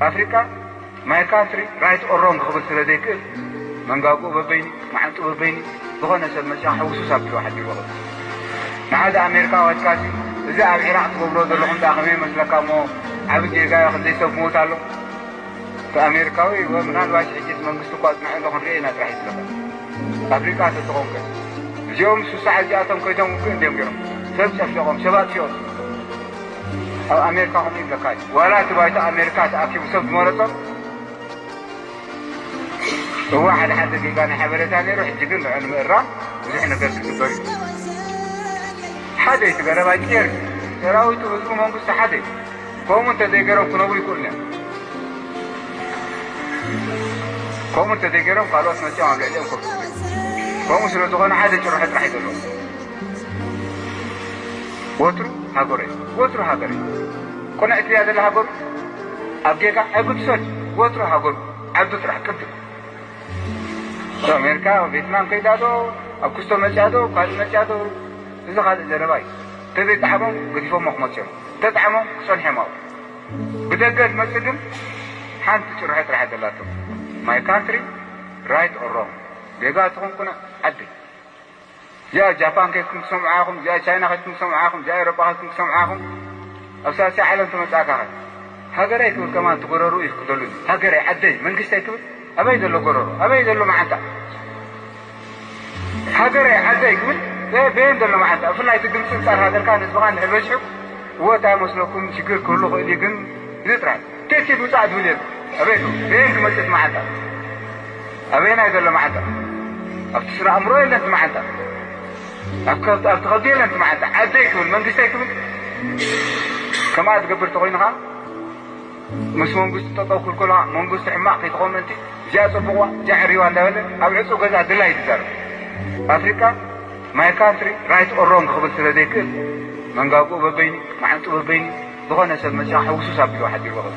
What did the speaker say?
ኣፍሪቃ my country right or wrong ክብል ስለ ዘይክእል መንጋጉኡ በበይኑ፣ መዓንጡ በበይኑ፣ ዝኾነ ሰብ መጺኻ ሕውሱስ ኣቢሉ ሓዲሩ ይኽእል። ንሓደ ኣሜሪካዊ ኣትካሲ እዚ ኣብ ዒራቕ ትገብሮ ዘለኹም ደኣ ከመይ ይመስለካ እሞ ዓቢ ጌጋ እዩ፣ ክንደይ ሰብ ምዉት ኣሎ። እቲ ኣሜሪካዊ ወ-፣ ምናልባሽ ሕጂስ መንግስቲ እኳ ኣጽንዑ ኣሎ ክንርኢ ኢና ጥራሕ እዩ ዝለካ። ኣፍሪቃ እንተትኾንከ እዚኦም ሱሳዕ እዚኣቶም ከይዶም ውግእ እንዲዮም ገይሮም ሰብ ጨፍለቖም ሰብ ኣጥፊኦም። ኣብ ኣሜሪካ ከምኡ ይብለካ እዩ። ዋላ እቲ ባይቶ ኣሜሪካ ተኣኪቡ ሰብ ዝመረጾ እዋ ሓደ ሓደ ጌጋ ናይ ሓበሬታ ነይሩ። ሕጂ ግን ንዑ ንምእራም ብዙሕ ነገር ክግበር እዩ። ሓደ እዩ እቲ ገረባ ጭር ሰራዊቱ ህዝቡ መንግስቱ ሓደ እዩ። ከምኡ እንተዘይገይሮም ክነብሩ ይክእሉ እዮም። ከምኡ እንተዘይገይሮም ካልኦት መፅኦም ኣብ ልዕሊኦም ኮፍ ይብሉ። ከምኡ ስለ ዝኾነ ሓደ ጭርሖ ጥራሕ እዩ ዘለዎ። ወትሩ ሃገረይ፣ ወትሩ ሃገረይ። ቅንዕቲ እያ ዘላ ሃገሩ። ኣብ ጌጋ ኣይግድሶን። ወትሩ ሃገሩ ዓዱ ጥራሕ ቅድም። ኣብ ኣሜሪካ፣ ኣብ ቬትናም ከይዳ ዶ፣ ኣብ ኩስቶ መፅያ ዶ፣ ካልእ መፅያ ዶ፣ እዚ ካልእ ዘረባ እዩ። እንተዘይጠዓሞም ገዲፎሞ ክመፅኦም፣ እንተጠዓሞም ክፀንሖም ኣብኡ። ብደገ ዝመፅእ ግን ሓንቲ ጭርሖ ጥራሕ ዘለቶ my country right or wrong። ጌጋ ትኹን ኩነ ዓዲ እዚኣ ጃፓን ከይድኩም ትሰምዑ ኢኹም፣ እዚኣ ቻይና ከይድኩም ትሰምዑ ኢኹም፣ እዚኣ ኤውሮጳ ከይድኩም ትሰምዑ ኢኹም። ኣብ ሳልሳይ ዓለም ተመጻእካ ኸ ሃገረይ ክብል ከማን ትጎረሩ እዩ ክደሉ። ሃገረይ ዓደይ መንግስተይ ክብል ኣበይ ዘሎ ጎረሮ? ኣበይ ዘሎ መዓንጣ? ሃገረይ ዓደይ ክብል በየን ዘሎ መዓንጣ? ብፍላይ እቲ ድምፂ እንጻር ሃገርካ ንህዝብኻ እንድሕር በዚሑ እወ እንታይ መስለኩም ሽግር ክህሉ ክእል እዩ ግን እዚ ጥራሕ። ቴቲ ውፃእ ዝብል የለን። ኣበይ ኣሎ? በየን ክመፅእ እቲ መዓንጣ? ኣበየናይ ዘሎ መዓንጣ? ኣብቲ ስነ ኣእምሮ የለን እቲ መዓንጣ። ኣብ ከብቲ ኣብቲ ከብዲ የለን እቲ መዓንጣ። ዓደይ ክብል መንግስተይ ክብል ከምኣ ዝገብር ተኮይኑ ከዓ ምስ መንግስቱ ጠጠው ክብል ከሎ መንግስቱ ሕማቅ ከይትኸውን ምእንቲ እዚኣ ፅቡቅዋ እዚኣ ዕርይዋ እንዳበለ ኣብ ዕፁ ገዛ ድላይ እዩ ዝዛረብ። ኣፍሪቃ my country right or wrong ክብል ስለ ዘይክእል መንጋጉኡ በበይኑ መዓንጡ በበይኑ ዝኾነ ሰብ መፂኻ ሕውሱስ ኣቢሉ ሓዲሩ ይኽእል።